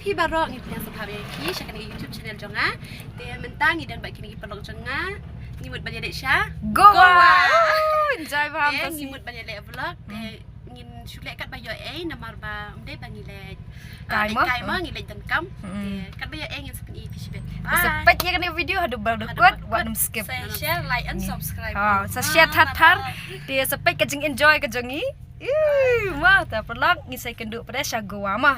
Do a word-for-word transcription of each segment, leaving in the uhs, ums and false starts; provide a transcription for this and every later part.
Hi baroh, ngi pdiang sngewbha ïa phi sha kane ka YouTube channel jong nga. Te mynta ngi don bad kine ki paralok jong nga. Ngi mut ban ïaleh sha Goa. Goa. Enjoy bha. Te ngi mut ban ïaleh vlog. Te ngin shu leh katba ïoh ei namar ba ym dei ba ngi leh kai mo, kai mo, ngi leh donkam. Te katba ïoh ei ngin sa pyni ïa phi shibit. Sa peit ïa kane video haduh ba dukut, wat nym skip. Sa share, like and subscribe. Ha, sa share thar thar. Te sa peit ka jing enjoy ka jong ngi. Ih, ma, ta paralok ngi sa ïakynduh pat sha Goa ma.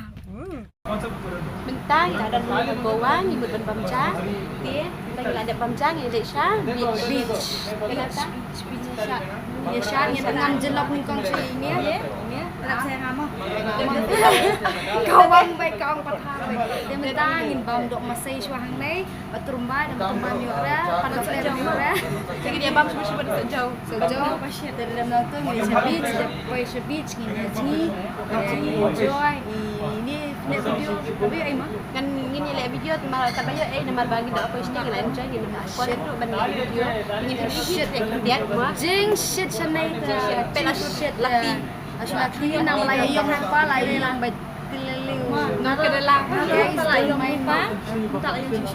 Mynta ngi la don ha Goa, ngi mut ban bam ja. Te mynta ngi la dep bam ja, ngi leit sha beach. Beach. Beach, beach sha. Ïa sha, ngin ngam jyllop nyngkong sha ine. Ïa. Ka wan bai ka ong pat ha bai. Te mynta ngin bam doh masai shuwa hangne. Ba trum ba, da ba trum ba mih ra, pan sa mih ra. Te ngi ïa bam shuwa shuwa da sa jaw. Sa jaw. Te da dang nangta ngi sha beach, da poi sha beach ngi ïa jngi, ngi enjoy, ngi ne ne video, video ai ma. Kan ngin ïa leh video ma ta ba ïa ai namar ba ngi da poi sha ngi la enjoy ngi na pon ruh ban leh video. Ngi shit ïa khyndiat ma. Jing shit sha nai ta. Pela shit lucky. Ashu lucky nang la ïa ïa pa la ïa lang ba. Nang ka da lang. Guys, doh mai pa. Nang ka da lang.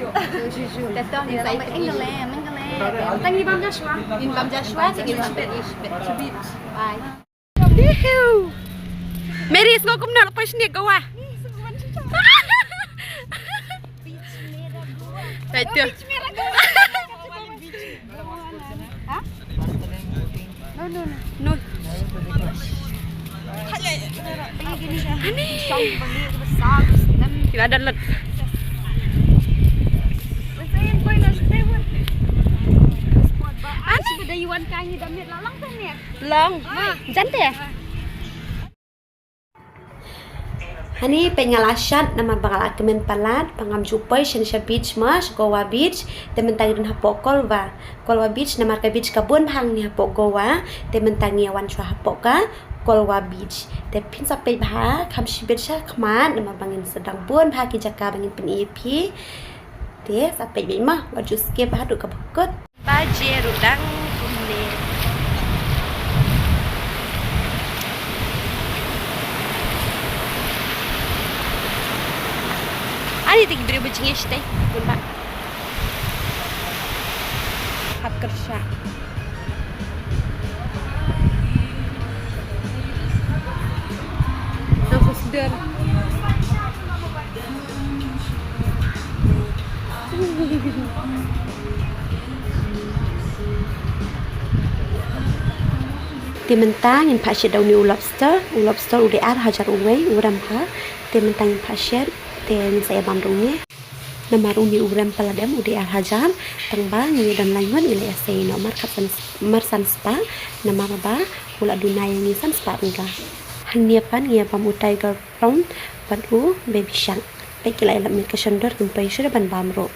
Shu shu. Te to ngi sa ïa ïa le, nang ka le. Tang ngi bam ja shuwa. Ngin bam ja shuwa, te ngin shibit, shibit. Bye. Yuhu. Mary, sngew kumno la poi shane Goa? Right there. Ha? No, no, no. No. Ani. Kila dalat. Ani. Long. Jante. Hani peit nga la shad namar ba nga la kmen palat ba ngam ju poi sha sha beach ma, sha Goa beach. Te mynta ngi don hapoh Kolwa, Kolwa beach namar ka beach ka bun bha hangne hapoh Goa. Te mynta ngi ïa wan shuwa hapoh ka Kolwa beach. Te phin sa peit bha kham shibit sha khmat namar ba ngin sa dang bun bha ki jaka ba ngin pyni ïa phi. Te sa peit beit ma, wat ju skip haduh kaba kut. Baje ruh dang kumne. Ani te ki briew ba jingeh shatei bun bha. Hap kyrshah. Nang sdang. Te mynta ngin phah shet da une u lobster, u lobster u dei ar hajar uwei, u rem bha. Te mynta ngin phah shet, te ngin sa ïa bam da une. Namar une u rem palat em u dei ar hajar, tang ba ngi don lai ngut ngi la ïa sei noh markhat san, mar san spah, namar ba u la duna ïa ngi san spah tyngka. Hangne pat ngi ïa bam u tiger prawn bad u baby shark. Peit ki la ïalap miet ka shon dor, kim poi shuh ban bam ruh.